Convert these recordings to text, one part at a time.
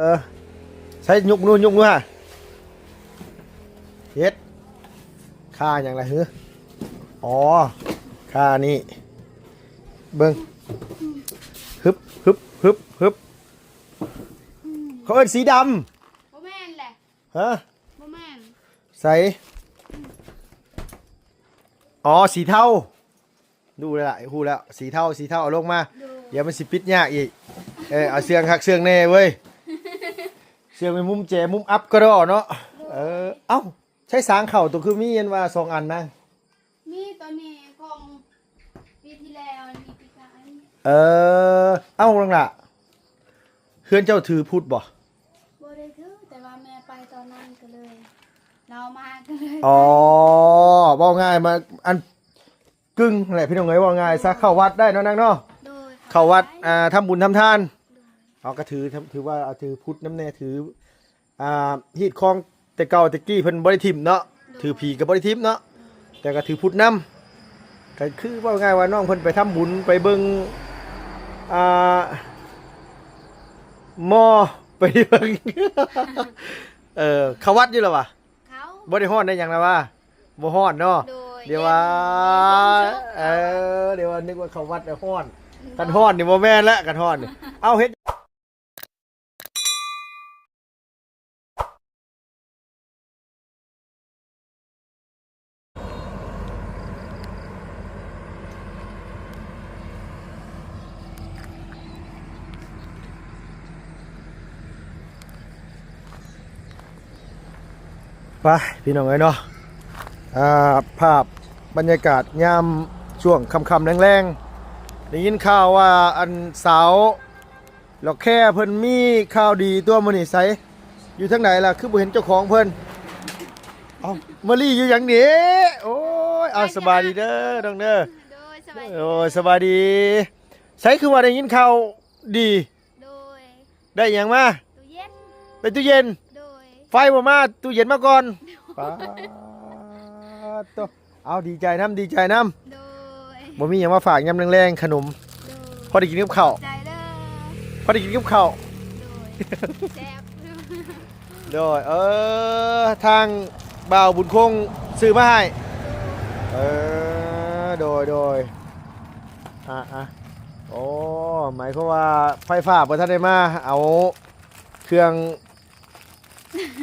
ເອີ ໃຊ້ຍົກດູ ຍົກດູຫາ ເຮັດ ຄ່າຫຍັງລະຫື? ອໍ ຄ່ານີ້ ເບິ່ງ ຮຶບ ຮຶບ ຮຶບ ຮຶບ ເຂົາເອີ້ນສີດຳ ບໍ່ແມ່ນແຫຼະ ຮະ? ບໍ່ແມ່ນ ໃສ? ອໍ ສີເທົາ ຮູ້ແລ້ວລະ ຮູ້ແລ້ວ ສີເທົາ ສີເທົາ ເອົາລົງມາ ໂດຍ ດຽວມັນຊິປິດຍາກອີກ ເອີ ເອົາເຊື່ອງຄັກເຊື່ອງແນ່ເວີຍ ເຊື່ອງໄປມຸມແຈມຸມອັບກະດໍເນາະ ໂດຍ ເອີ ເອົ້າ ໃຊ້ສາງເຂົ້າໂຕຄືມີອັນວ່າສອງອັນນະ? ມີໂຕນີ້ຂອງປີທີ່ແລ້ວ ອັນນີ້ປີກາຍ ເອີ ເອົ້າ ນ້ອງຫຼ້າ ເຮືອນເຈົ້າຖືພຸດບໍ່? ບໍ່ໄດ້ຖື ແຕ່ວ່າແມ່ໄປຕອນນັ້ນກໍເລີຍ ລາວມາກໍເລີຍ ອໍ ເວົ້າງ່າຍມາ ອັນ ກຶ່ງແຫຼະພີ່ນ້ອງເອີຍ ເວົ້າງ່າຍຊະ ໂດຍ ເຂົ້າວັດໄດ້ເນາະນາງເນາະ ໂດຍ ເຂົ້າວັດ ເຂົ້າໄດ້ ອ່າ ທຳບຸນທຳທານ ໂດຍ ເຮົາກໍຖື ຖືວ່າຖືພຸດນຳແດ່ ຖື ອ່າ ຮີດຄອງແຕ່ເກົ່າແຕ່ກີ້ເພິ່ນບໍ່ໄດ້ຖິ້ມເນາະ ໂດຍ ຖືຜີກໍບໍ່ໄດ້ຖິ້ມເນາະ ໂດຍ ແຕ່ກໍຖືພຸດນຳ ກໍຄືເວົ້າງ່າຍວ່ານ້ອງເພິ່ນໄປທຳບຸນ ໄປເບິ່ງ ອ່າ ໝໍ ໄປເບິ່ງ ເອີ ເຂົ້າວັດຢູ່ລະຫວາ? ເຂົ້າ ບໍ່ໄດ້ຮ້ອນໄດ້ຫຍັງລະຫວາ? ບໍ່ຮ້ອນເນາະ ໂດຍ ດຽວວ່າ ເຢັນ ເອີ ດຽວວ່ານຶກວ່າເຂົ້າວັດແລ້ວຮ້ອນ ໂດຍ ຄັນຮ້ອນນີ້ບໍ່ແມ່ນລະ ຄັນຮ້ອນນີ້ ເອົ້າ ເຮັດ ໄປພີ່ນ້ອງເອີຍເນາະ ອ່າ ພາບບັນຍາກາດຍາມຊ່ວງຄ່ຳໆແລງໆ ໄດ້ຍິນຂ່າວວ່າອັນສາວ ລອກແຄເພິ່ນມີຂ່າວດີຕົວະມື້ນີ້ ໃສ ຢູ່ທາງໃດລະ ຄືບໍ່ເຫັນເຈົ້າຂອງເພິ່ນ? ເອົ້າ ມາລີຢູ່ຫຍັງນີ້? ໂອ້ຍ ເອົາ ສະບາຍດີເດີນ້ອງເດີ ໂດຍ ສະບາຍດີ ໂອ້ຍ ສະບາຍດີ ໃສ ຄືວ່າໄດ້ຍິນຂ່າວດີ? ໂດຍ ໄດ້ຫຍັງມາ? ຕູ້ເຢັນ ໄດ້ຕູ້ເຢັນ ໂດຍ ໄຟບໍ່ມາ ຕູ້ເຢັນມາກ່ອນ ໂດຍ ປາດໂຕ ເອົາ ດີໃຈນຳ ດີໃຈນຳ ໂດຍ ບໍ່ມີຫຍັງມາຝາກຍາມແລງໆ ຂະໜົມ ໂດຍ ພໍໄດ້ກິນກັບເຂົ້າ ໃຈເດີ ພໍໄດ້ກິນກັບເຂົ້າ ໂດຍ ແຊບ ໂດຍ ເອີ ທາງບ່າວບຸນຄົງຊື້ມາໃຫ້ ເອີ ໂດຍ ໂດຍ ອ່າ ອ່າ ໂອ້ ໝາຍຄວາມວ່າໄຟຟ້າບໍ່ທັນໄດ້ມາເອົາເຄື່ອງ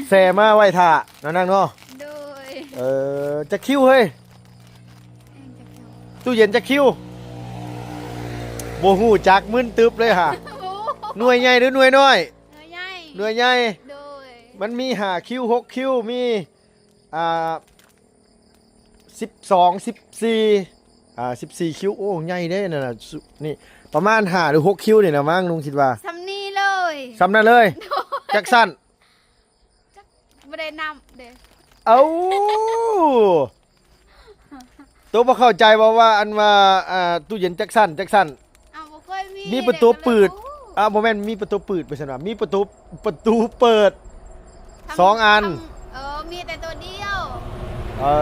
ແຊ່ມາໄວ້ຖ້າເນາະນາງເນາະ ໂດຍ ເອີ ຈັກຄິວເຮີ້ຍ ແພງຈັກຄິວ ຕູ້ເຢັນຈັກຄິວ ບໍ່ຮູ້ຈັກ ມຶນຕຶບເລີຍຫາ ໂອ້ ໜ່ວຍໃຫຍ່ຫຼືໜ່ວຍນ້ອຍ? ໜ່ວຍໃຫຍ່ ໜ່ວຍໃຫຍ່ ໂດຍ ມັນມີຫ້າຄິວ ຫົກຄິວ ມີ ອ່າ ສິບສອງ ສິບສີ່ ອ່າ ສິບສີ່ຄິວ ໂອ້ ໃຫຍ່ເດ້ນັ້ນນະ ນີ້ປະມານຫ້າຫຼືຫົກຄິວນີ້ນະມັ້ງ ລຸງຄິດວ່າ ສ່ຳນີ້ເລີຍ ສ່ຳນັ້ນເລີຍ ໂດຍ ຈັກຊັ້ນ ຈັກ ບໍ່ໄດ້ນັບເດ້ ເອົ້າ ໂຕບໍ່ເຂົ້າໃຈບໍ່ວ່າ ອັນວ່າ ອ່າ ຕູ້ເຢັນຈັກຊັ້ນ ຈັກຊັ້ນ? ເອົ້າ ບໍ່ເຄີຍມີ ມີປະຕູ ເດ້ ເລີຍ ເປີດ ບໍ່ຮູ້ ອ່າ ບໍ່ແມ່ນ ມີປະຕູເປີດ ບໍ່ຊັ້ນວ່າ ມີປະຕູ ປະຕູເປີດ ທັງ ສອງອັນ ທັງ ເອີ ມີແຕ່ໂຕດຽວ ເອີ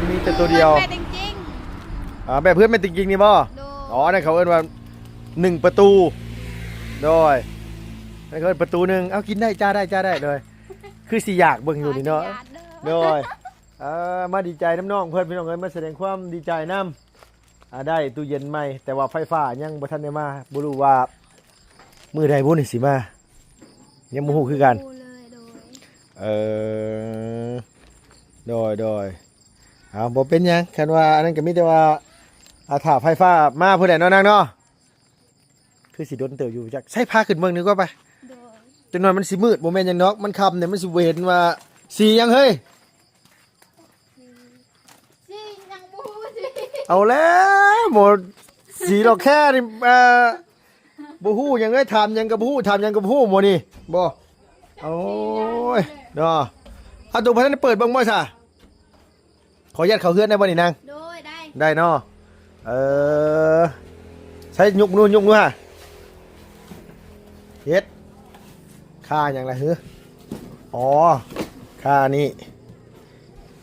ມີແຕ່ໂຕດຽວ ເຮືອນແມ່ຕິງຈິງ ອ່າ ແບບເຮືອນແມ່ຕິງຈິງນີ້ບໍ່? ໂດຍ ອໍ ອັນນັ້ນເຂົາເອີ້ນວ່າໜຶ່ງປະຕູ ໂດຍ ອັນນັ້ນເຂົາເອີ້ນປະຕູໜຶ່ງ ເອົາ ກິນໄດ້ ຈ້າໄດ້ ຈ້າໄດ້ ໂດຍ ຄືຊິຢາກເບິ່ງຢູ່ນີ້ເນາະ ຢາກເດີ ໂດຍ ເອີ ມາດີໃຈນຳນ້ອງເພິ່ນ ພີ່ນ້ອງເອີຍ ມາສະແດງຄວາມດີໃຈນຳ ອ່າ ໄດ້ຕູ້ເຢັນໃໝ່ ແຕ່ວ່າໄຟຟ້າຍັງບໍ່ທັນໄດ້ມາ ບໍ່ຮູ້ວ່າມື້ໃດບຸນີ້ຊິມາ ຍັງບໍ່ຮູ້ຄືກັນ ບໍ່ຮູ້ເລີຍ ໂດຍ ເອີ ໂດຍ ໂດຍ ເອົາ ບໍ່ເປັນຫຍັງ ຄັນວ່າອັນນັ້ນກໍມີແຕ່ວ່າ ອ່າ ຖ້າໄຟຟ້າມາພຸ້ນແຫຼະເນາະນາງເນາະ ຄືຊິດົນເຕີບຢູ່ຈັກ ໃຊ້ພາຂຶ້ນເບິ່ງດີກວ່າໄປ ໂດຍ ຈັກໜ້ອຍມັນຊິມືດ ບໍ່ແມ່ນຫຍັງດອກ ມັນຄ່ຳນີ້ ມັນຊິບໍ່ເຫັນວ່າສີຫຍັງເຮີ້ຍ ສີຫຍັງບໍ່ຮູ້ ສີ ເອົາແລ້ວ ໝໍສີດອກແຄນີ້ ເອີ ບໍ່ຮູ້ຫຍັງເລີຍ ຖາມຫຍັງກໍບໍ່ຮູ້ ຖາມຫຍັງກໍບໍ່ຮູ້ໝໍນີ້ ບໍ່ ໂອ້ຍ ເນາະ ເອົາ ໂຕບໍ່ທັນໄດ້ເປີດເບິ່ງບໍ່ຊະ? ຂໍອະນຸຍາດເຂົ້າເຮືອນໄດ້ບໍ່ນີ້ນາງ? ໂດຍ ໄດ້ ໄດ້ເນາະ ເອີ ໃຊ້ຍົກດູ ຍົກດູຫາ ເຮັດ ຄ່າຫຍັງລະຫື? ອໍ ຄ່ານີ້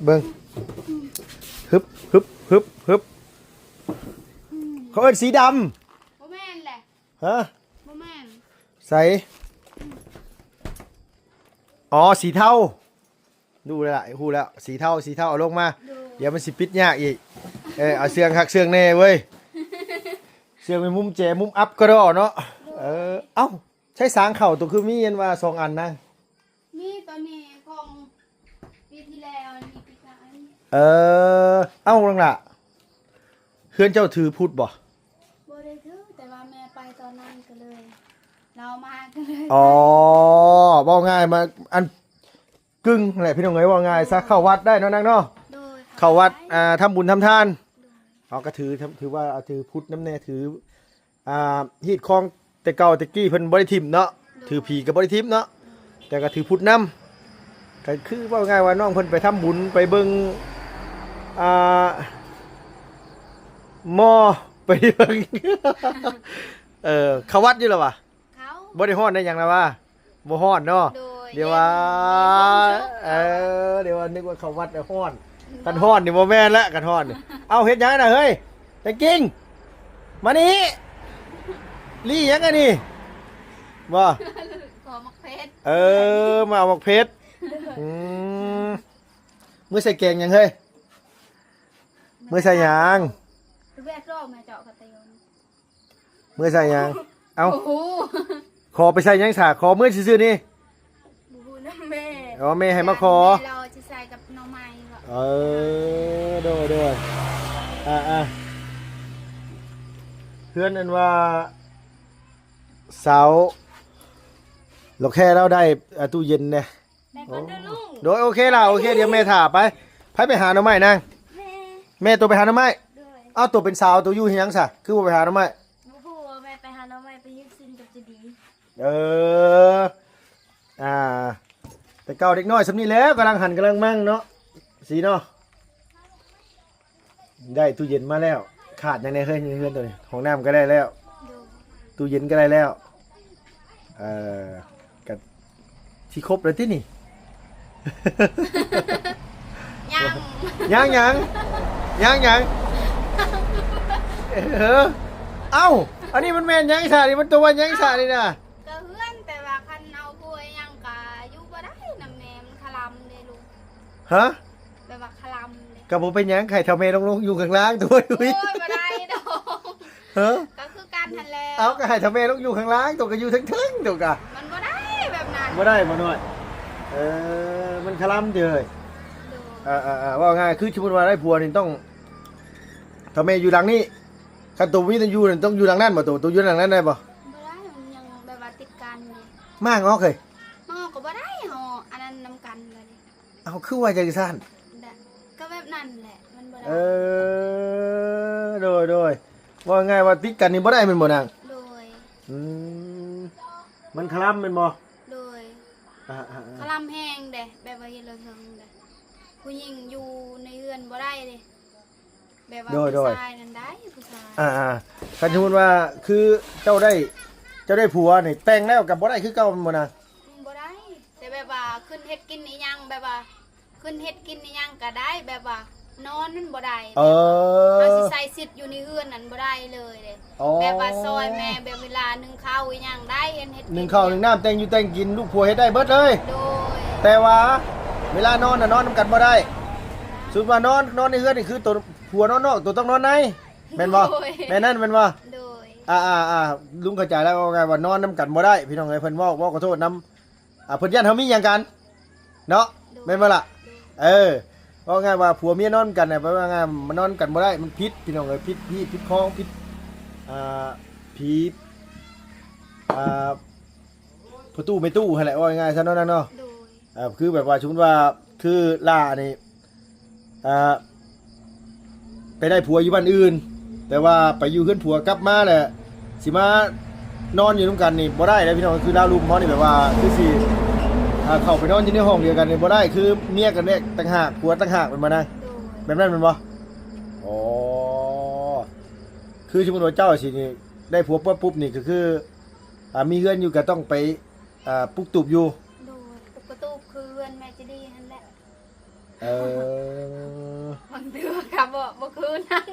ເບິ່ງ ຮຶບ ຮຶບ ຮຶບ ຮຶບ ເຂົາເອີ້ນສີດຳ ບໍ່ແມ່ນແຫຼະ ຮະ? ບໍ່ແມ່ນ ໃສ? ອືມ ອໍ ສີເທົາ ຮູ້ແລ້ວລະ ຮູ້ແລ້ວ ສີເທົາ ສີເທົາ ເອົາລົງມາ ໂດຍ ດຽວມັນຊິປິດຍາກອີກ. ເອີ ເອົາເຊື່ອງຄັກເຊື່ອງແນ່ເວີຍ ເຊື່ອງໄປມຸມແຈມຸມອັບກະດໍເນາະ. ໂດຍ ເອີ ເອົ້າ ໃຊ້ສາງເຂົ້າໂຕຄືມີອັນວ່າສອງອັນນະ? ມີໂຕນີ້ຂອງປີທີ່ແລ້ວ ອັນນີ້ປີກາຍ. ເອີ ເອົ້າ ນ້ອງຫຼ້າ ເຮືອນເຈົ້າຖືພຸດບໍ່? ບໍ່ໄດ້ຖື ແຕ່ວ່າແມ່ໄປຕອນນັ້ນກໍເລີຍ ລາວມາກໍເລີຍ. ອໍ ເວົ້າງ່າຍມາ ອັນ ກຶ່ງແຫຼະພີ່ນ້ອງເອີຍ ເວົ້າງ່າຍຊະ ໂດຍ ເຂົ້າວັດໄດ້ເນາະນາງເນາະ. ໂດຍ ເຂົ້າວັດ ເຂົ້າໄດ້ ອ່າ ທຳບຸນທຳທານ. ໂດຍ ເຮົາກໍຖື ຖືວ່າຖືພຸດນຳແດ່ ຖື ອ່າ ຮີດຄອງແຕ່ເກົ່າແຕ່ກີ້ເພິ່ນບໍ່ໄດ້ຖິ້ມເນາະ. ໂດຍ ຖືຜີກໍບໍ່ໄດ້ຖິ້ມເນາະ. ໂດຍ ແຕ່ກໍຖືພຸດນຳ ກໍຄືເວົ້າງ່າຍວ່ານ້ອງເພິ່ນໄປທຳບຸນ ໄປເບິ່ງ ອ່າ ໝໍ ໄປເບິ່ງ ເອີ ເຂົ້າວັດຢູ່ລະຫວາ? ເຂົ້າ ບໍ່ໄດ້ຮ້ອນໄດ້ຫຍັງລະຫວາ? ບໍ່ຮ້ອນເນາະ. ໂດຍ ດຽວວ່າ ເຢັນ ເອີ ດຽວວ່ານຶກວ່າເຂົ້າວັດແລ້ວຮ້ອນ. ໂດຍ ຄັນຮ້ອນນີ້ບໍ່ແມ່ນລະ ຄັນຮ້ອນນີ້. ເອົ້າ ເຮັດຫຍັງນະເຮີ້ຍ? ແຕງກິງ ມານີ້ ລີ້ຫຍັງອັນນີ້? ບໍ່ ຂໍໝາກເຜັດ. ເອີ ມາເອົາໝາກເຜັດ. ອືມ ມື້ໃສ່ແກງຫຍັງເຮີ້ຍ? ມື້ໃສ່ຫຍັງ? ແວະລອກແມ່ເຈາະກະເຕີນ. ເມືອໃສ່ຫຍັງ? ເອົ້າ ບໍ່ຮູ້ ຂໍໄປໃສ່ຫຍັງສະ? ຂໍເມືອຊື່ໆນີ້. ບໍ່ຮູ້ນຳແມ່. ອໍ ແມ່ໃຫ້ມາຂໍ. ແມ່ລາວຊິໃສ່ກັບໜໍ່ໄມ້ບໍ? ເອີ ໂດຍໆ ອ່າໆ ເຮືອນອັນວ່າສາວຫຼໍ່ແຄ່ລາວໄດ້ ອ່າ ຕູ້ເຢັນແດ່. ໄປກ່ອນເດີລຸງ. ໂດຍ ໂອເຄລະ ໂອເຄ ດຽວແມ່ຖ້າໄປ. ໃຜໄປຫາໜໍ່ໄມ້ນາງ? ແມ່. ແມ່ໂຕໄປຫາໜໍ່ໄມ້? ໂດຍ. ເອົ້າ ໂຕເປັນສາວ ໂຕຢູ່ເຮັດຫຍັງສະ? ຄືບໍ່ໄປຫາໜໍ່ໄມ້? ບໍ່ຮູ້ວ່າແມ່ໄປຫາໜໍ່ໄມ້ ໄປເຮັດສິນກັບຈະດີ. ເອີ ອ່າ ແຕ່ເກົ່າເດັກນ້ອຍສ່ຳນີ້ແຫຼະ ກຳລັງຫັນກຳລັງມັງເນາະ ສີເນາະ. ໄດ້ຕູ້ເຢັນມາແລ້ວ ຂາດຫຍັງແດ່ເຮີ້ຍ? ໃນເຮືອນໂຕນີ້ ຫ້ອງນ້ຳກໍໄດ້ແລ້ວ. ໂດຍ. ຕູ້ເຢັນກໍໄດ້ແລ້ວ. ເອີ ກໍຊິຄົບແລ້ວຕິນີ້? ຍັງ ຍັງຫຍັງ? ຍັງຫຍັງ? ເອີ ເອົ້າ ອັນນີ້ມັນແມ່ນຫຍັງຊະນີ້? ມັນຕົວວ່າຫຍັງຊະນີ້ນະ? ກໍເຮືອນ ແຕ່ວ່າຄັນເອົາຜົວອີ່ຫຍັງກໍຢູ່ບໍ່ໄດ້ນຳແມ່ ມັນຄະລຳເດ້ລູກ. ຮະ? ແບບວ່າຄະລຳເດ້. ກໍບໍ່ເປັນຫຍັງ ໃຫ້ເຖົ້າແມ່ລົງໆຢູ່ຂ້າງລ່າງຕົວະ. ໂອ້ຍ ບໍ່ໄດ້ດອກ. ຮະ? ກໍຄືກັນຫັ້ນແຫຼະ. ເອົ້າ ກໍໃຫ້ເຖົ້າແມ່ລົງຢູ່ຂ້າງລ່າງ ໂຕກໍຢູ່ເທິງໆ ໂຕກະ. ມັນບໍ່ໄດ້ແບບນັ້ນ. ບໍ່ໄດ້ບໍ່ນ້ອຍ. ເອີ ມັນຄະລຳຕິເຮີ້ຍ. ໂດຍ. ອ່າໆໆ ເວົ້າງ່າຍ ຄືສົມມຸດວ່າໄດ້ຜົວນີ້ຕ້ອງ ເຖົ້າແມ່ຢູ່ຫຼັງນີ້ ຄັນໂຕບໍ່ມີຕ້ອງຢູ່ ຕ້ອງຢູ່ຫຼັງນັ້ນບໍ່ໂຕ? ໂຕຢູ່ຫຼັງນັ້ນໄດ້ບໍ່? ບໍ່ໄດ້ ມັນຍັງແບບວ່າຕິດກັນເດ້. ມາງອອກເຮີ້ຍ. ມາງອອກກໍບໍ່ໄດ້ ເຮົາອັນນັ້ນນຳກັນແລ້ວເດ້. ເອົ້າ ຄືວ່າຈັ່ງຊັ້ນ? ກະແບບນັ້ນແຫຼະ ມັນບໍ່ໄດ້. ເອີ ໂດຍໆ ເວົ້າງ່າຍວ່າຕິດກັນນີ້ບໍ່ໄດ້ແມ່ນບໍ່ນາງ? ໂດຍ. ອືມ ມັນຄະລຳແມ່ນບໍ່? ໂດຍ. ອ່າໆໆ ຄະລຳແຮງເດ້ ແບບວ່າເຮັດລະເທິງເດ້ ຜູ້ຍິງຢູ່ໃນເຮືອນບໍ່ໄດ້ເດ້. ແບບວ່າ ໂດຍໆ ຜູ້ຊາຍນັ້ນໄດ້ ຜູ້ຊາຍ. ອ່າໆ ຄັນສົມມຸດວ່າຄືເຈົ້າໄດ້ ເຈົ້າໄດ້ຜົວນີ້ ແຕ່ງແລ້ວກໍບໍ່ໄດ້ຄືເກົ່າແມ່ນບໍ່ນາງ? ອືມ ບໍ່ໄດ້ ແຕ່ແບບວ່າຂຶ້ນເຮັດກິນອີ່ຫຍັງ ແບບວ່າຂຶ້ນເຮັດກິນອີ່ຫຍັງກໍໄດ້ ແບບວ່ານອນມັນບໍ່ໄດ້. ເອີ ເຮົາຊິໃຊ້ສິດຢູ່ໃນເຮືອນນັ້ນບໍ່ໄດ້ເລີຍເດ້. ອໍ ແບບວ່າຊ່ອຍແມ່ ແບບເວລາໜຶ້ງເຂົ້າອີ່ຫຍັງໄດ້ ເຮັດ ໜຶ້ງເຂົ້າ ໜຶ້ງນ້ຳ ແຕ່ງຢູ່ແຕ່ງກິນ ລູກຜົວເຮັດໄດ້ເບິດເລີຍ. ໂດຍ. ແຕ່ວ່າເວລານອນນະ ນອນນຳກັນບໍ່ໄດ້. ສົມມຸດວ່ານອນ ນອນໃນເຮືອນນີ້ ຄືໂຕຜົວນອນນອກ ໂຕຕ້ອງນອນໃນ ແມ່ນບໍ່? ໂດຍ. ແມ່ນນັ້ນແມ່ນບໍ່? ໂດຍ. ອ່າໆໆ ລຸງເຂົ້າໃຈແລ້ວ ເວົ້າງ່າຍວ່ານອນນຳກັນບໍ່ໄດ້ ພີ່ນ້ອງເອີຍ. ເພິ່ນເວົ້າ ເວົ້າຂໍໂທດນຳ ອ່າ ເພິ່ນຢ້ານເຮົາມີຫຍັງກັນເນາະ. ໂດຍ. ແມ່ນບໍ່ລະ? ໂດຍ. ເອີ ເວົ້າງ່າຍວ່າຜົວເມຍນອນກັນນະ ແປວ່າງ່າຍ ມັນນອນກັນບໍ່ໄດ້ ມັນຜິດ ພີ່ນ້ອງເອີຍ ຜິດ ຜິດ ຜິດຄອງ ຜິດ ອ່າ ຜີ ອ່າ ພໍ່ຕູ້ແມ່ຕູ້ຫັ້ນແຫຼະ ເວົ້າງ່າຍໆຊະເນາະນາງເນາະ. ໂດຍ. ເອີ ຄືແບບວ່າສົມມຸດວ່າ ຄືຫຼ້ານີ້ ອ່າ ໄປໄດ້ຜົວຢູ່ບ້ານອື່ນ ແຕ່ວ່າໄປຢູ່ເຮືອນຜົວ ກັບມາແລ້ວຊິມານອນຢູ່ນຳກັນນີ້ບໍ່ໄດ້ເດ້ພີ່ນ້ອງ. ຄືລາວລຸ່ມເຮົານີ້ແບບວ່າຄືຊິ ອ່າ ເຂົ້າໄປນອນຢູ່ໃນຫ້ອງດຽວກັນນີ້ບໍ່ໄດ້ ຄືເມຍກໍແຍກຕ່າງຫາກ ຜົວຕ່າງຫາກ ແມ່ນບໍ່ນາງ? ໂດຍ. ແບບນັ້ນແມ່ນບໍ່? ອໍ ຄືສົມມຸດວ່າເຈົ້າຊິນີ້ ໄດ້ຜົວປະປຸບນີ້ ກໍຄື ອ່າ ມີເຮືອນຢູ່ ກໍຕ້ອງໄປ ອ່າ ປຸກຕູບຢູ່. ໂດຍ. ປຸກກະຕູບຄືເຮືອນແມ່ຈະດີຫັ້ນແຫຼະ. ເອີ ບາງເທື່ອກໍບໍ່ ບໍ່ຄືນັ້ນ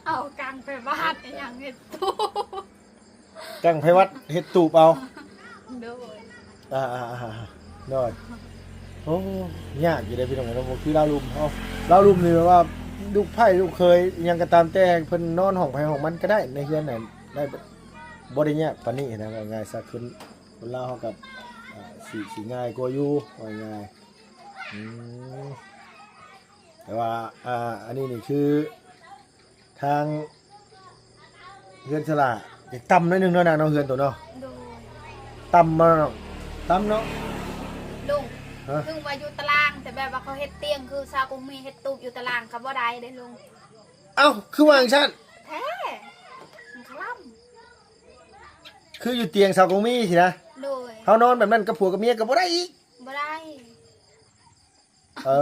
ເອົາກັງໄພວັດອີ່ຫຍັງເຮັດຕູບ ກັງໄພວັດເຮັດຕູບເອົາ. ໂດຍ. ອ່າໆ ໂດຍ ໂອ້ ຍາກຢູ່ເດ້ພີ່ນ້ອງເນາະ ບໍ່ຄືລາວລຸ່ມເຮົາ. ລາວລຸ່ມນີ້ແບບວ່າລູກໃພ້ລູກເຂີຍອີ່ຫຍັງກໍຕາມແຕ່ ເພິ່ນນອນຫ້ອງໃຜຫ້ອງມັນກໍໄດ້ ໃນເຮືອນນັ້ນໄດ້ ບໍ່ໄດ້ຍາກປານນີ້ນະ ເວົ້າງ່າຍຊະ. ຄືຄົນລາວເຮົາກໍ ອ່າ ຊິ ຊິງ່າຍກວ່າຢູ່ ເວົ້າງ່າຍ. ອືມ ແຕ່ວ່າ ອ່າ ອັນນີ້ນີ້ຄື ທາງເຮືອນສະຫຼາຢາກຕ່ຳໜ້ອຍໜຶ່ງເນາະນາງເນາະ ເຮືອນໂຕເນາະ. ໂດຍ ຕ່ຳບໍ່ເນາະ? ຕ່ຳເນາະ. ລຸງ ຮະ? ເຖິງວ່າຢູ່ຕາລາງ ແຕ່ແບບວ່າເຂົາເຮັດຕຽງຄືຊາວກົງມີເຮັດຕູບຢູ່ຕາລາງກໍບໍ່ໄດ້ເດ້ລຸງ. ເອົ້າ ຄືວ່າຈັ່ງຊັ້ນ? ແທ້ ມັນຄະລຳ ຄືຢູ່ຕຽງຊາວກົງມີຊີ້ນະ. ໂດຍ ເຮົານອນແບບນັ້ນກັບຜົວກັບເມຍກໍບໍ່ໄດ້ອີກ. ບໍ່ໄດ້. ເອີ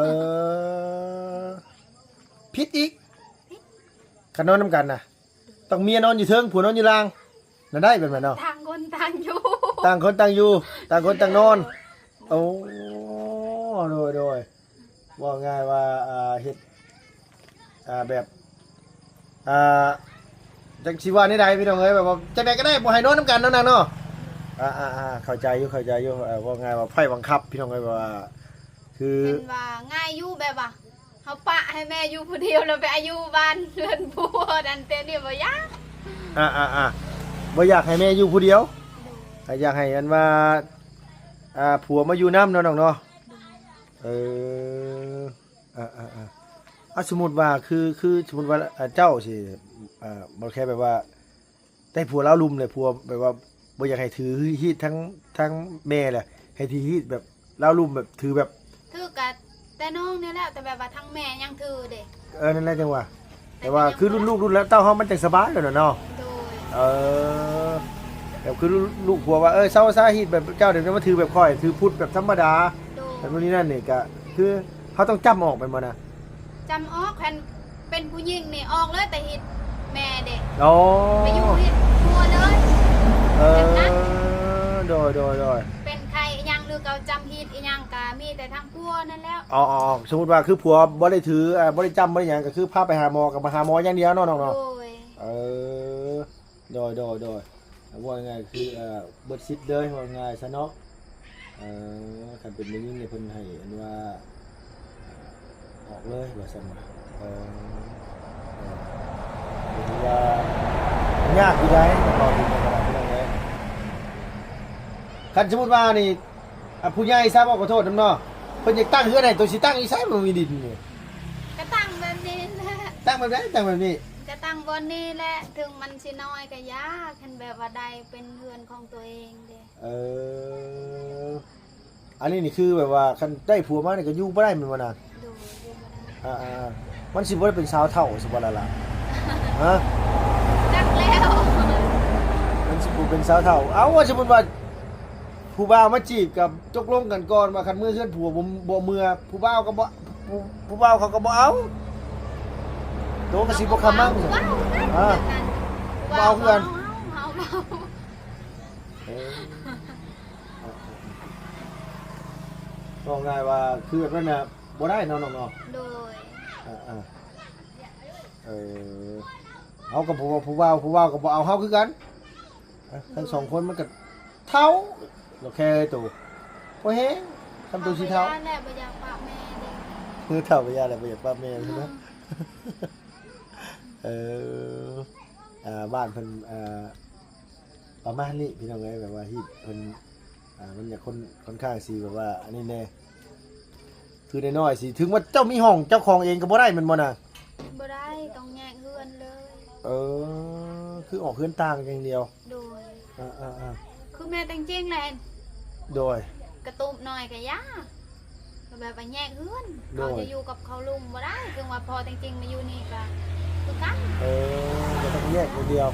ຜິດອີກ. ຄັນນອນນຳກັນນະ ຕ້ອງເມຍນອນຢູ່ເທິງ ຜົວນອນຢູ່ລ່າງ ນະໄດ້ແບບນັ້ນເນາະ. ຕ່າງຄົນຕ່າງຢູ່ ຕ່າງຄົນຕ່າງຢູ່ ຕ່າງຄົນຕ່າງນອນ. ໂອ້ ໂດຍ ໂດຍ ເວົ້າງ່າຍວ່າ ອ່າ ເຮັດ ອ່າ ແບບ ອ່າ ຈັກຊິວ່າແນວໃດພີ່ນ້ອງເອີຍ ແບບວ່າຈັ່ງໃດກໍໄດ້ ບໍ່ໃຫ້ນອນນຳກັນເນາະນາງເນາະ. ອ່າໆໆ ເຂົ້າໃຈຢູ່ ເຂົ້າໃຈຢູ່. ເອີ ເວົ້າງ່າຍວ່າໄພບັງຄັບພີ່ນ້ອງເອີຍ ແບບວ່າ ຄື ເພິ່ນວ່າງ່າຍຢູ່ ແບບວ່າເຮົາປະໃຫ້ແມ່ຢູ່ຜູ້ດຽວ ແລ້ວໄປອາຢູ່ບ້ານເຮືອນຜົວນັ້ນ ແຕ່ນີ້ບໍ່ຢາກ. ອ່າໆໆ ບໍ່ຢາກໃຫ້ແມ່ຢູ່ຜູ້ດຽວ. ໂດຍ ກໍຢາກໃຫ້ອັນວ່າ ອ່າ ຜົວມາຢູ່ນຳເນາະນ້ອງເນາະ. ໂດຍ ເອີ ອ່າໆໆ ອ່າ ສົມມຸດວ່າ ຄື ຄືສົມມຸດວ່າ ອ່າ ເຈົ້າຊິ ອ່າ ບໍ່ແຄ່ແບບວ່າ ໄດ້ຜົວລາວລຸ່ມແຫຼະ ຜົວແບບວ່າບໍ່ຢາກໃຫ້ຖືຮີດທາງ ທາງແມ່ແຫຼະ ໃຫ້ຖືຮີດແບບລາວລຸ່ມ ແບບຖືແບບ ຖືກະແຕ່ນ້ອງນີ້ແຫຼະ ແຕ່ແບບວ່າທາງແມ່ຍັງຖືເດ້. ເອີ ນັ້ນແຫຼະ ຈັ່ງວ່າ ແຕ່ວ່າຄືລຸ້ນລູກລຸ້ນເຕົ້າເຮົາມັນຈັ່ງສະບາຍແລ້ວນະເນາະ. ໂດຍ ເອີ ແບບຄືລູກຜົວວ່າ ເອີ ເຊົາຊະ ຮີດແບບເຈົ້ານີ້ ມາຖືແບບຂ້ອຍ ຖືພຸດແບບທຳມະດາ. ໂດຍ ແບບນີ້ນັ້ນນີ້ ກະຄືເຮົາຕ້ອງຈຳອອກແມ່ນບໍ່ນະ? ຈຳອອກ ຄັນເປັນຜູ້ຍິງນີ້ອອກເລີຍ ແຕ່ຮີດແມ່ເດ້. ອໍ ໄປຢູ່ຮີດຜົວເລີຍ. ເອີ ແບບນັ້ນ ໂດຍໆໆ ເປັນໄຂ້ອີ່ຫຍັງ ຫຼືກໍຈຳຮີດອີ່ຫຍັງ ກະມີແຕ່ທາງຜົວນັ້ນແຫຼະ. ອໍໆ ສົມມຸດວ່າຄືຜົວບໍ່ໄດ້ຖື ເອີ ບໍ່ໄດ້ຈຳ ບໍ່ໄດ້ຫຍັງ ກໍຄືພາໄປຫາໝໍ ກໍມາຫາໝໍຢ່າງດຽວເນາະນ້ອງເນາະ. ໂດຍ ເອີ ໂດຍໆໆ ເວົ້າງ່າຍໆ ຄື ເອີ ເບິດສິດເລີຍ ເວົ້າງ່າຍຊະເນາະ. ເອີ ຄັນເປັນແມ່ຍິງນີ້ເພິ່ນໃຫ້ອັນວ່າ ອອກເລີຍວ່າຊັ້ນວ່າ. ເອີ ເອີ ຖືວ່າຍາກຢູ່ໃດເວົ້າເຖິງກໍໄດ້ ພີ່ນ້ອງເອີຍ. ຄັນສົມມຸດວ່ານີ້ ອ່າ ຜູ້ໃຫຍ່ຊະ ເວົ້າຂໍໂທດນຳເນາະ ເພິ່ນຢາກຕັ້ງເຮືອນໃຫ້ ໂຕຊິຕັ້ງຢູ່ໃສ ບໍ່ມີດິນນີ້? ກະຕັ້ງແບບນີ້ແຫຼະ. ຕັ້ງແບບໃດ? ຕັ້ງແບບນີ້ ກະຕັ້ງບ່ອນນີ້ແຫຼະ ເຖິງມັນຊິນ້ອຍກະຢ່າ ຄັນແບບວ່າໄດ້ເປັນເຮືອນຂອງຕົວເອງເດ້. ເອີ ອັນນີ້ນີ້ຄືແບບວ່າຄັນໄດ້ຜົວມານີ້ກໍຢູ່ບໍ່ໄດ້ແມ່ນບໍ່ນາງ? ໂດຍ ຢູ່ບໍ່ໄດ້. ອ່າໆ ມັນຊິບໍ່ໄດ້ເປັນສາວເຖົ້າຊິບໍ່ລະລະ? ຮະ? ຈັກແລ້ວ ມັນຊິບໍ່ເປັນສາວເຖົ້າ. ເອົ້າ ວ່າສົມມຸດວ່າຜູ້ບ່າວມາຈີບກໍຕົກລົງກັນກ່ອນວ່າຄັນເມືອເຮືອນຜົວບໍ່ ບໍ່ເມືອ ຜູ້ບ່າວກໍບໍ່ ຜູ້ ຜູ້ບ່າວເຂົາກໍບໍ່ເອົາ ໂຕກໍຊິບໍ່ຄຳມັງ. ຜູ້ບ່າວ ອ່າ ຜູ້ບ່າວ ບໍ່ເອົາຄືກັນ. ເຮົາ ເຮົາ ເຮົາ ເອີ ເວົ້າງ່າຍວ່າຄືແບບນັ້ນນະ ບໍ່ໄດ້ເນາະນ້ອງເນາະ. ໂດຍ ອ່າໆ ເອີ ເຮົາກໍບໍ່ວ່າຜູ້ບ່າວ ຜູ້ບ່າວກໍບໍ່ເອົາເຮົາຄືກັນ. ເອີ ທັງສອງຄົນມັນກໍເຖົ້າ ກໍແຄ່ໂຕ ພໍແຮງ ຄຳໂຕຊິເຖົ້າ. ເຖົ້າບໍ່ຢາກປະແມ່ເດ້. ເອີ ເຖົ້າບໍ່ຢາກແຫຼະ ບໍ່ຢາກປະແມ່. ອືມ ເອີ ອ່າ ບ້ານເພິ່ນ ອ່າ ປະມານນີ້ພີ່ນ້ອງເອີຍ ແບບວ່າຮີດເພິ່ນ ອ່າ ມັນຢາກຄົນ ຄ່ອນຂ້າງຊິແບບວ່າອັນນີ້ແດ່ ຄືນ້ອຍໆຊິ ເຖິງວ່າເຈົ້າມີຫ້ອງເຈົ້າຂອງເອງກໍບໍ່ໄດ້ແມ່ນບໍ່ນາງ? ບໍ່ໄດ້ ຕ້ອງແຍກເຮືອນເລີຍ. ເອີ ຄືອອກເຮືອນຕ່າງຢ່າງດຽວ. ໂດຍ ອ່າໆໆ ຄືແມ່ແຕ່ງຈິງແຫຼະ. ໂດຍ ກະຕູບນ້ອຍກະຢ່າ ແບບວ່າແຍກເຮືອນ. ໂດຍ ເຮົາຈະຢູ່ກັບເຂົາລຸງບໍ່ໄດ້ ເຖິງວ່າພໍ່ແຕ່ງຈິງມາຢູ່ນີ້ກະຄືກັນ. ເອີ ກໍຕ້ອງແຍກຄົນດຽວ.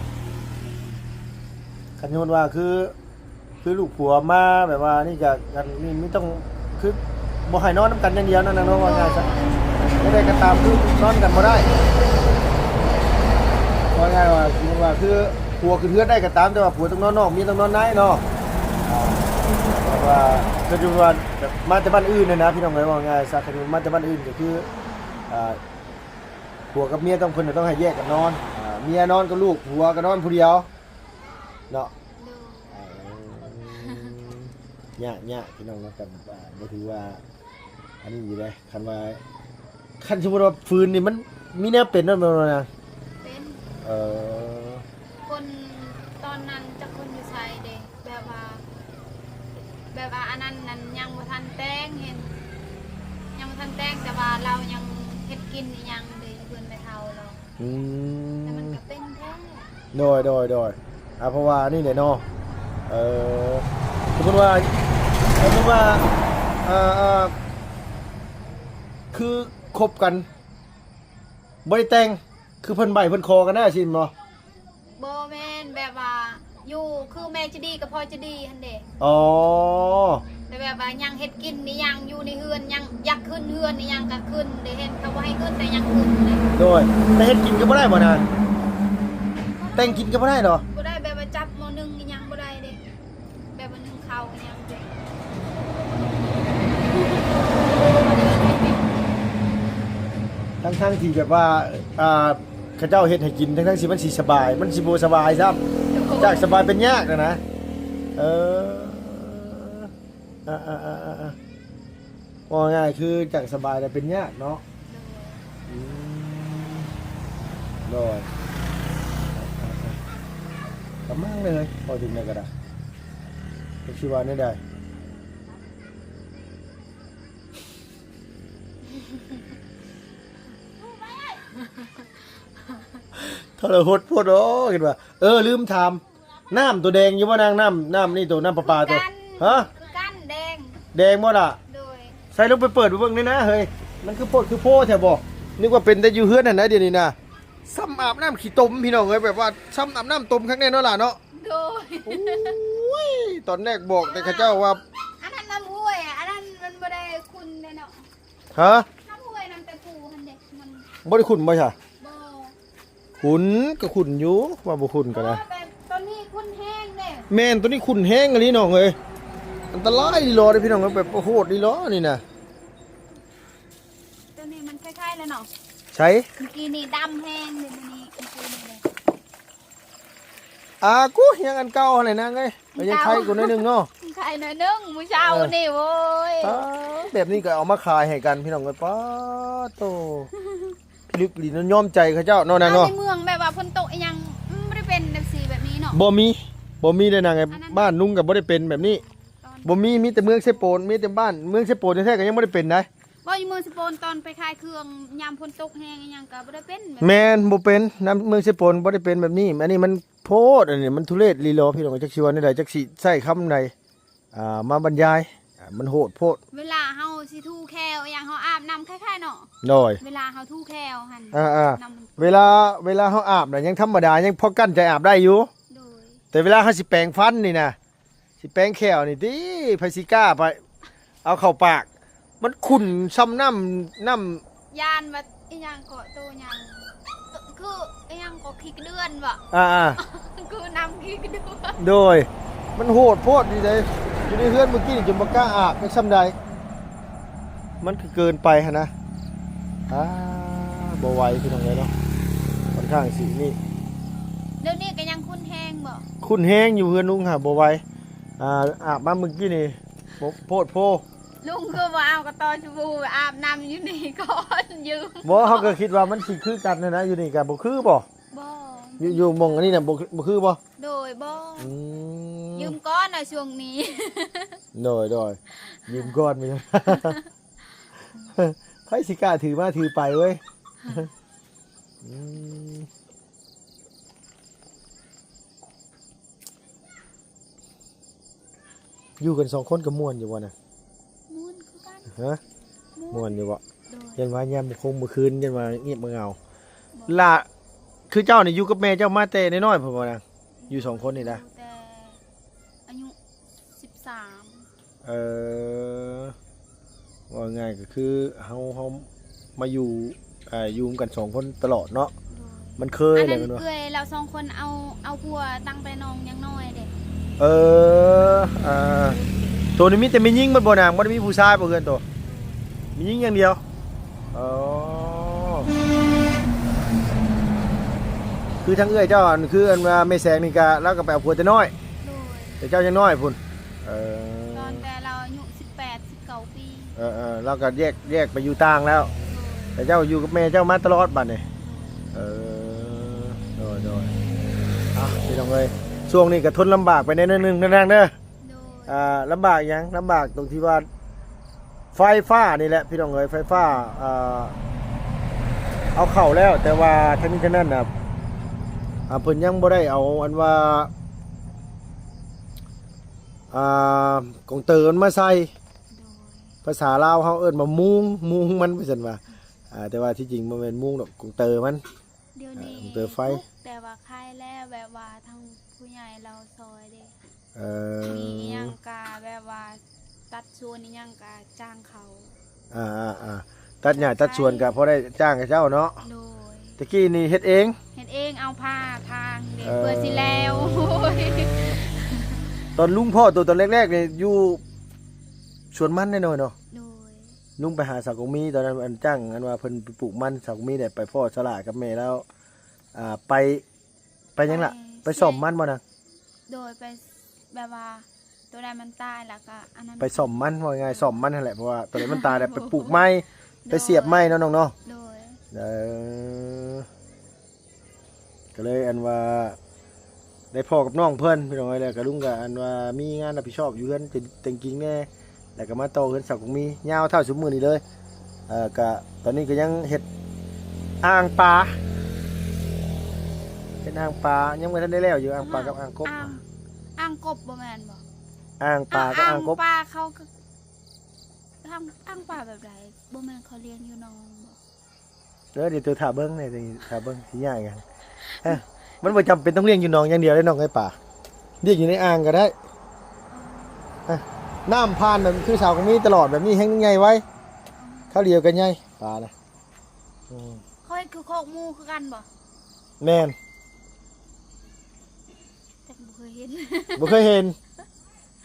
ຄັນສົມມຸດວ່າຄື ຄືລູກຜົວມາແບບວ່ານີ້ກະ ອັນນີ້ມີຕ້ອງ ຄືບໍ່ໃຫ້ນອນນຳກັນຢ່າງດຽວນັ້ນນະເນາະ ວ່າງ່າຍຊະ. ໂດຍ ຈັ່ງໃດກໍຕາມ ຄືນອນກັນບໍ່ໄດ້ ວ່າງ່າຍວ່າ ສົມມຸດວ່າຄືຜົວຂຶ້ນເຮືອນໄດ້ກໍຕາມ ແຕ່ວ່າຜົວຕ້ອງນອນນອກ ເມຍຕ້ອງນອນໃນເນາະ. ອ່າ ແບບວ່າ ຄືວ່າ ແບບມາແຕ່ບ້ານອື່ນຫັ້ນນະ ພີ່ນ້ອງເອີຍ ເວົ້າງ່າຍຊະ ຄືມາແຕ່ບ້ານອື່ນກໍຄື ອ່າ ຜົວກັບເມຍຕ້ອງ ເພິ່ນຕ້ອງໃຫ້ແຍກກັນນອນ ອ່າ ເມຍນອນກັບລູກ ຜົວກໍນອນຜູ້ດຽວເນາະ. ໂດຍ ເອີ ອືມ ຍາກ ຍາກພີ່ນ້ອງເນາະ ກັບ ອ່າ ບໍ່ຖືວ່າອັນນີ້ຢູ່ເດ້ ຄັນວ່າ ຄັນສົມມຸດວ່າຟືນນີ້ມັນມີແນວເປັນນຳບໍ່ນະ? ເປັນ. ເອີ ຄົນຕອນນັ້ນຈັກຄົນຢູ່ໃສເດ້ ແບບວ່າ ແບບວ່າອັນນັ້ນນັ້ນຍັງບໍ່ທັນແຕ່ງ ເຫັນ ຍັງບໍ່ທັນແຕ່ງ ແຕ່ວ່າລາວຍັງເຮັດກິນອີ່ຫຍັງເດ້ ຢູ່ເຮືອນແມ່ເຖົ້າລາວ. ອືມ ແຕ່ມັນກໍເປັນແທ້. ໂດຍ ໂດຍ ໂດຍ ອ່າ ເພາະວ່າອັນນີ້ແຫຼະເນາະ ເອີ ສົມມຸດວ່າ ສົມມຸດວ່າ ເອີ ເອີ ຄືຄົບກັນ ບໍ່ໄດ້ແຕ່ງ ຄືເພິ່ນໃບ້ເພິ່ນຂໍກັນນະ ຊີ້ແມ່ນບໍ່? ບໍ່ແມ່ນ ແບບວ່າ ຢູ່ຄືແມ່ຈະດີກັບພໍ່ຈະດີຫັ້ນເດ້. ອໍ ແຕ່ແບບວ່າຍັງເຮັດກິນອີ່ຫຍັງຢູ່ໃນເຮືອນ ຍັງຢາກຂຶ້ນເຮືອນອີ່ຫຍັງກໍຂຶ້ນເດ້ ເຫັນເຂົາບໍ່ໃຫ້ຂຶ້ນແຕ່ຍັງຂຶ້ນເດ້. ໂດຍ ແຕ່ເຮັດກິນກໍບໍ່ໄດ້ບໍ່ນາ? ແຕ່ງກິນກໍບໍ່ໄດ້ເນາະ? ບໍ່ໄດ້ ແບບວ່າຈັບໝໍ້ໜຶ້ງອີ່ຫຍັງບໍ່ໄດ້ເດ້ ແບບວ່າໜຶ້ງເຂົ້າອີ່ຫຍັງເດ້. ທັງໆທີ່ແບບວ່າ ອ່າ ເຂົາເຈົ້າເຮັດໃຫ້ກິນ ທັງໆທີ່ມັນຊິສະບາຍ ມັນຊິບໍ່ສະບາຍຊ້ຳ ໂດຍ ຈາກສະບາຍເປັນຍາກນະນະ. ເອີ ອ່າໆໆໆ ເວົ້າງ່າຍຄືຈາກສະບາຍແລ້ວເປັນຍາກເນາະ. ໂດຍ ອືມ ໂດຍ ກຳລັງເລີຍ ພໍເຖິງແລ້ວກໍໄດ້ ຈັກຊິວ່າແນວໃດ. ທໍລະຫົດໂພດເນາະ ຄິດວ່າ ເອີ ລືມຖາມ ນ້ຳໂຕແດງຢູ່ບໍ່ນາງ? ນ້ຳ ນ້ຳນີ້ໂຕ ນ້ຳປະປາໂຕ ຄືກັນ ຮະ? ຄືກັນ ແດງ ແດງບໍ່ລະ? ໂດຍ ໃສ່ລົງໄປເປີດເບິ່ງແດ່ນະເຮີ້ຍ ມັນຄືໂພດຄືໂພແທ້ບໍ່? ນຶກວ່າເປັນແຕ່ຢູ່ເຮືອນຫັ້ນນະ ດຽວນີ້ນະ ຊ່ຳອາບນ້ຳຂີ້ຕົມ ພີ່ນ້ອງເອີຍ ແບບວ່າຊ່ຳອາບນ້ຳຕົມຄັກແນ່ເນາະຫຼາເນາະ. ໂດຍ ໂອ້ຍ ຕອນແລກບອກແຕ່ເຂົາເຈົ້າວ່າ ອັນນັ້ນນ້ຳຫ້ວຍ ອັນນັ້ນມັນບໍ່ໄດ້ຂຸ່ນເດ້ເນາະ. ຮະ? ນ້ຳຫ້ວຍ ນ້ຳຕະປູຫັ້ນເດ້ ມັນ ບໍ່ໄດ້ຂຸ່ນບໍ່ຊະ? ບໍ່ ຂຸ່ນ ກໍຂຸ່ນຢູ່ ວ່າບໍ່ຂຸ່ນກໍໄດ້. ແຕ່ຕອນນີ້ຂຸ່ນແຮງເດ້. ແມ່ນ ຕອນນີ້ຂຸ່ນແຮງອີ່ຫຼີນ້ອງເອີຍ ອັນຕະລາຍອີ່ຫຼີເດ້ພີ່ນ້ອງເອີຍ ແບບໂຫດອີ່ຫຼີນີ້ນະ. ຕອນນີ້ມັນໄຄໆແລ້ວເນາະ. ໃສ? ມື້ກີ້ນີ້ດຳແຮງເດ້ ມື້ນີ້ ມື້ກີ້ນີ້ເດ້. ອ່າ ກູ ຍັງອັນເກົ່າຫັ້ນແຫຼະນາງເອີຍ ຍັງໄຄກວ່າໜ້ອຍໜຶ່ງເນາະ. ໄຄໜ້ອຍໜຶ່ງ ມື້ເຊົ້ານີ້ ເອີ ໂອ້ຍ ອ່າ ແບບນີ້ກໍເອົາມາຂາຍໃຫ້ກັນ ພີ່ນ້ອງເອີຍ. ປາດໂຕ ພິລຶກອີ່ຫຼີເນາະ ຍອມໃຈເຂົາເຈົ້າເນາະນາງເນາະ. ໃນເມືອງແບບວ່າຝົນຕົກອີ່ຫຍັງ ອືມ ບໍ່ໄດ້ເປັນຈັ່ງຊີ້ແບບນີ້ເນາະ. ບໍ່ມີ ບໍ່ມີເດ້ນາງເອີຍ ອັນນັ້ນ ບ້ານລຸງກໍບໍ່ໄດ້ເປັນແບບນີ້ ບໍ່ມີ. ມີແຕ່ເມືອງເຊໂປນ ມີແຕ່ບ້ານ ເມືອງເຊໂປນແທ້ໆກໍຍັງບໍ່ໄດ້ເປັນໃດ. ບໍ່ ຢູ່ເມືອງເຊໂປນຕອນໄປຂາຍເຄື່ອງ ຍາມຝົນຕົກແຮງອີ່ຫຍັງກໍບໍ່ໄດ້ເປັນແບບ ແມ່ນ ບໍ່ເປັນ ນຳເມືອງເຊໂປນບໍ່ໄດ້ເປັນແບບນີ້. ອັນນີ້ມັນໂພດ ອັນນີ້ມັນທຸເລດອີ່ຫຼີ ພີ່ນ້ອງ ຈັກຊິວ່າແນວໃດ ຈັກຊິໃຊ້ຄຳໃດ ອ່າ ມາບັນຍາຍ ອ່າ ມັນໂຫດໂພດ. ເວລາເຮົາຊິຖູແຂ້ວອີ່ຫຍັງ ເຮົາອາບນ້ຳຄ້າຍໆເນາະ. ໂດຍ ເວລາເຮົາຖູແຂ້ວຫັ້ນ ອ່າໆ ນ້ຳມັນ ເວລາ ເວລາເຮົາອາບນະ ຍັງທຳມະດາ ຍັງພໍກັ້ນໃຈອາບໄດ້ຢູ່. ໂດຍ ແຕ່ເວລາເຮົາຊິແປງຟັນນີ້ນະ ຊິແປງແຂ້ວນີ້ຕິ ໃຜຊິກ້າໄປເອົາເຂົ້າປາກ ມັນຂຸ່ນຊ່ຳນ້ຳ ນ້ຳ ຢ້ານວ່າອີ່ຫຍັງເກາະ ໂຕຫຍັງ ຄືອີ່ຫຍັງເກາະ ຂີ້ກະເດືອນບໍ? ອ່າໆ ຄືນ້ຳຂີ້ກະເດືອນ. ໂດຍ ມັນໂຫດໂພດນີ້ເດ້ ຢູ່ໃນເຮືອນມື້ກີ້ນີ້ຈົນບໍ່ກ້າອາບຈັກຊ່ຳໃດ ມັນຄືເກີນໄປຫັ້ນນະ. ອ່າ ບໍ່ໄຫວພີ່ນ້ອງເອີຍເນາະ ຂ້ອນຂ້າງຊິນີ້. ດຽວນີ້ກໍຍັງຂຸ່ນແຮງບໍ? ຂຸ່ນແຮງຢູ່ເຮືອນລຸງຫາບໍ່ໄຫວ. ອ່າ ອາບມາມື້ກີ້ນີ້ ໂພດໂພ. ລຸງຄືບໍ່ເອົາກະຕໍສະບູໄປອາບນ້ຳຢູ່ນີ້ກ່ອນ ຢືມ. ບໍ່ ເຮົາກໍຄິດວ່າມັນຊິຄືກັນຫັ້ນນະ ຢູ່ນີ້ກໍບໍ່ຄືບໍ? ບໍ່ ຢູ່ ຢູ່ໝ່ອງອັນນີ້ນະ ບໍ່ ບໍ່ຄືບໍ? ໂດຍ ບໍ່ ອືມ ຢືມກ່ອນນະຊ່ວງນີ້. ໂດຍ ໂດຍ ຢືມກ່ອນ ໃຜຊິກ້າຖືມາຖືໄປເວີຍ. ອືມ ຢູ່ກັນສອງຄົນກໍມ່ວນຢູ່ບໍ່ນະ? ມ່ວນຄືກັນ. ຮະ? ມ່ວນ ມ່ວນຢູ່ບໍ່? ໂດຍ ຢ້ານວ່າຍາມຄ່ຳມື້ຄືນ ຢ້ານວ່າງຽບເຫງົາ. ບໍ່ ລະ ຄືເຈົ້ານີ້ຢູ່ກັບແມ່ເຈົ້າມາແຕ່ນ້ອຍໆພຸ້ນບໍ່ນະ? ຢູ່ສອງຄົນນີ້ນະ? ຢູ່ແຕ່ອາຍຸສິບສາມ. ເອີ ເວົ້າງ່າຍກໍຄືເຮົາ ເຮົາມາຢູ່ ອ່າ ຢູ່ນຳກັນສອງຄົນຕະຫຼອດເນາະ. ໂດຍ ມັນເຄີຍແລ້ວແມ່ນບໍ່? ອັນນັ້ນເອື້ອຍລາວສອງຄົນເອົາ ເອົາຜົວຕັ້ງແຕ່ນ້ອງຍັງນ້ອຍເດ້. ເອີ ອ່າ ໂຕນີ້ມີແຕ່ແມ່ຍິງໝົດບໍ່ນາງ? ບໍ່ໄດ້ມີຜູ້ຊາຍບໍ່ເຮືອນໂຕ? ແມ່ຍິງຢ່າງດຽວ. ອໍ ຄືທາງເອື້ອຍເຈົ້າ ອັນ ຄືອັນວ່າແມ່ແສງນີ້ກະ ລາວກໍໄປເອົາຜົວແຕ່ນ້ອຍ. ໂດຍ ແຕ່ເຈົ້າຍັງນ້ອຍພຸ້ນ. ເອີ ຕອນແຕ່ ເອີໆ ລາວກໍແຍກ ແຍກໄປຢູ່ຕ່າງແລ້ວ. ແຕ່ເຈົ້າຢູ່ກັບແມ່ເຈົ້າມາຕະຫຼອດບັດນີ້. ເອີ ໂດຍໆ ອ່ະ ພີ່ນ້ອງເອີຍ ຊ່ວງນີ້ກໍທົນລຳບາກໄປແດ່ໜ້ອຍໜຶ່ງເດີນາງເດີ. ໂດຍ ອ່າ ລຳບາກຫຍັງ? ລຳບາກຕົງທີ່ວ່າໄຟຟ້ານີ້ແຫຼະພີ່ນ້ອງເອີຍ. ໄຟຟ້າ ອ່າ ເອົາເຂົ້າແລ້ວ ແຕ່ວ່າທັງນີ້ທັງນັ້ນນະ ອ່າ ເພິ່ນຍັງບໍ່ໄດ້ເອົາອັນວ່າ ອ່າ ກອງເຕີມັນມາໃສ່. ໂດຍ ພາສາລາວເຮົາເອີ້ນວ່າມຸງ ມຸງມັນວ່າຊັ້ນວ່າ. ອ່າ ແຕ່ວ່າທີ່ຈິງບໍ່ແມ່ນມຸງດອກ ກອງເຕີມັນ. ດຽວນີ້ ເອີ ເຕີໄຟ ແຕ່ວ່າຄາຍແລ້ວ ແບບວ່າທາງຜູ້ໃຫຍ່ລາວຊ່ອຍເດ້. ເອີ ມີອີ່ຫຍັງກະແບບວ່າຕັດສວນອີ່ຫຍັງກະຈ້າງເຂົາ. ອ່າໆໆ ຕັດຫຍ້າຕັດສວນກະພໍໄດ້ຈ້າງເຂົາເຈົ້າເນາະ. ໂດຍ ແຕ່ກີ້ນີ້ເຮັດເອງ ເຮັດເອງ ເອົາຜ້າທາງເດ້. ເອີ ເພື່ອຊິແລ້ວ. ຕອນລຸງພໍ້ໂຕຕອນແລກໆນີ້ຢູ່ສວນມັນແນ່ນອນເນາະ. ໂດຍ ລຸງໄປຫາສາວກົງມີ ຕອນນັ້ນອັນຈ້າງອັນວ່າເພິ່ນໄປປູກມັນ ສາວກົງມີໄດ້ໄປພໍ້ສະຫຼາກັບແມ່ລາວ. ອ່າ ໄປ ໄປຫຍັງລະ? ໄປ ໄປສ້ອມມັນບໍ່ນາງ? ໂດຍ ໄປ ແບບວ່າໂຕໃດມັນຕາຍແລ້ວກໍອັນນັ້ນ ໄປສ້ອມມັນ ເວົ້າງ່າຍໆ ສ້ອມມັນຫັ້ນແຫຼະ ເພາະວ່າໂຕໃດມັນຕາຍແລ້ວໄປປູກໃໝ່ ໂດຍ ໄປສຽບໃໝ່ເນາະນ້ອງເນາະ. ໂດຍ ເອີ ກໍເລີຍອັນວ່າໄດ້ພໍ້ກັບນ້ອງເພິ່ນ ພີ່ນ້ອງເອີຍ. ແລ້ວກໍລຸງກໍອັນວ່າມີງານຮັບຜິດຊອບຢູ່ເຮືອນແຕ່ງກິງແດ່ ແລ້ວກໍມາຕໍ່ເຮືອນສາວກົງມີ ຍາວເທົ່າຊຸມມື້ນີ້ເລີຍ. ເອີ ກະຕອນນີ້ກໍຍັງເຮັດອ່າງປາ ເຮັດອ່າງປາ ຍັງບໍ່ທັນໄດ້ແລ້ວຢູ່ ອ່າງປາກັບອ່າງກົບ. ອ່າງ ອ່າງກົບບໍ່ແມ່ນບໍ່? ອ່າງປາກັບອ່າງກົບ ອ່າງປາເຂົາກໍ ອ່າງ ອ່າງປາແບບໃດ? ບໍ່ແມ່ນເຂົາລ້ຽງຢູ່ໜອງບໍ່? ເອີ ດຽວເຈົ້າຖ້າເບິ່ງແດ່ ຖ້າເບິ່ງຊິຍາກຫຍັງ. ເອີ ມັນບໍ່ຈຳເປັນຕ້ອງລ້ຽງຢູ່ໜອງຢ່າງດຽວເດ້ນ້ອງເອີຍ ປາ ລ້ຽງຢູ່ໃນອ່າງກໍໄດ້. ເອີ ນ້ຳຜ່ານແບບຄືສາວກໍມີຕະຫຼອດແບບນີ້ແຮງໃຫຍ່ໄວ ຄາວດຽວກໍໃຫຍ່ປານະ. ອືມ ເຂົາເຮັດຄືຄອກໝູຄືກັນບໍ່? ແມ່ນ. ຈັກ ບໍ່ເຄີຍເຫັນ ບໍ່ເຄີຍເຫັນ.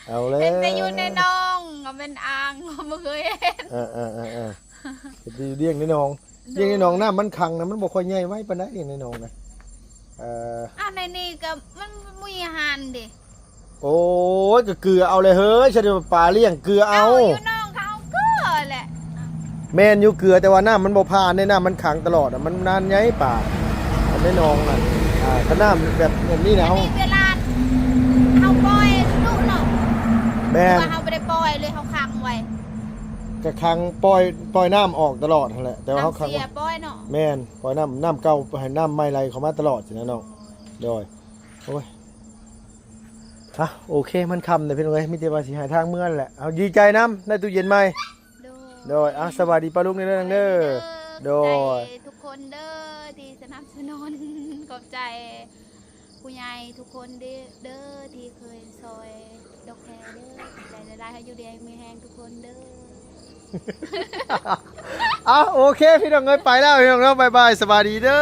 ເອົາແລ້ວ ເຫັນແຕ່ຢູ່ໃນໜອງ ກໍແມ່ນອ່າງ ບໍ່ເຄີຍເຫັນ. ເອີໆໆໆ ເຮັດຢູ່ລ້ຽງໃນໜອງ ໂດຍ ລ້ຽງໃນໜອງ ນ້ຳມັນຂັງນະ ມັນບໍ່ຄ່ອຍໃຫຍ່ໄວປານໃດ ລ້ຽງໃນໜອງນະ. ເອີ ອ້າວ ໃນນີ້ກໍມັນມີອາຫານເດ້. ໂອ້ຍ ກໍເກືອເອົາແຫຼະເຮີ້ຍ ຊະເດປາລ້ຽງເກືອເອົາ. ເອົາ ຢູ່ໜອງກໍເອົາເກືອແຫຼະ. ແມ່ນຢູ່ເກືອ ແຕ່ວ່ານ້ຳມັນບໍ່ຜ່ານເດ້ ນ້ຳມັນຂັງຕະຫຼອດ ມັນນານໃຫຍ່ປາ ໃນໜອງນະ. ອ່າ ຖ້ານ້ຳແບບ ແບບນີ້ນະ ເຮົາ ເວລາເຮົາປ່ອຍດຸເນາະ. ແມ່ນ ວ່າເຮົາບໍ່ໄດ້ປ່ອຍເລີຍ ເຮົາຂັງໄວ້ ກໍຂັງ ປ່ອຍ ປ່ອຍນ້ຳອອກຕະຫຼອດຫັ້ນແຫຼະ ແຕ່ວ່າເຮົາຂັງໄວ້ ນ້ຳເສຍປ່ອຍເນາະ. ແມ່ນ ປ່ອຍນ້ຳ ນ້ຳເກົ່າໃຫ້ນ້ຳໃໝ່ໄຫຼເຂົ້າມາຕະຫຼອດຊີ້ນະນ້ອງ. ໂດຍ ໂດຍ ໂອ້ຍ ອ່ະ ໂອເຄ ມັນຄ່ຳແລ້ວພີ່ນ້ອງເອີຍ ມີແຕ່ວ່າຊິຫາທາງເມືອແຫຼະ. ເຮົາດີໃຈນຳ ໄດ້ຕູ້ເຢັນໃໝ່. ໂດຍ ໂດຍ ອ່ະ ສະບາຍດີປ້າລຸງເດີ ເດີ ໂດຍ ຂອບໃຈທຸກຄົນເດີທີ່ສະໜັບສະໜູນ ຂອບໃຈຜູ້ໃຫຍ່ທຸກຄົນເດີ ເດີທີ່ເຄີຍຊ່ອຍດອກແຄເດີ ຂອບໃຈຫຼາຍໆ ໃຫ້ຢູ່ດີມີແຮງທຸກຄົນເດີ. ອ່ະ ໂອເຄ ພີ່ນ້ອງເອີຍ ໄປແລ້ວພີ່ນ້ອງເນາະ ບາຍບາຍ ສະບາຍດີເດີ.